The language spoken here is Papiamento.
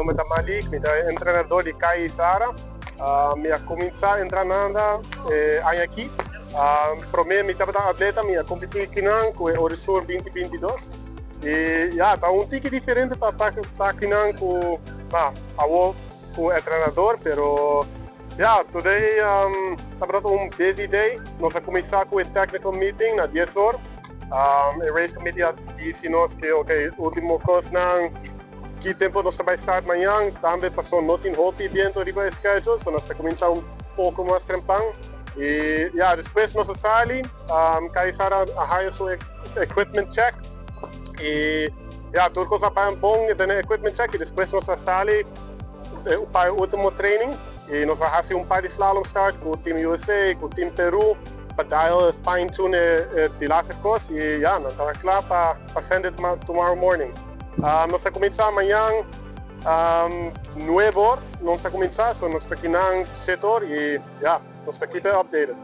Nomber ta Malik, mi ta entrenadó di Kai i Sara. Mi a kuminsá entrenando e aña aki. Promé mi tabata atleta, mi a kompetí kinan ku e Orisur 2022. I ya, ta un tiki diferente pa ta kinan ku awo ku entrenador, pero ya, today tabata un busy day. Nos a kuminsá ku e technical meeting na 10 or. E race committee a disi nos ku, ok, último kosnan, ki tempu nos ta bai start mañan, tambe paso no tin hopi bientu riba e schedule, so nos ta kuminsá un poko mas trempan. I ya, despues nos a sali, Kai Sara a haya su equipment check i ya, tur kos a bai bon den e equipment check i despues nos a sali pa e último training i nos a hasi un par di slalom start ku Team USA, ku Team Peru, pa dial fine tune e laatste kos i ya, nan ta kla pa send it tomorrow morning. Nos ta kuminsá mañan 9 or, nos ta kuminsá, so nos ta akinan 7 or i ya, nos ta keep it updated.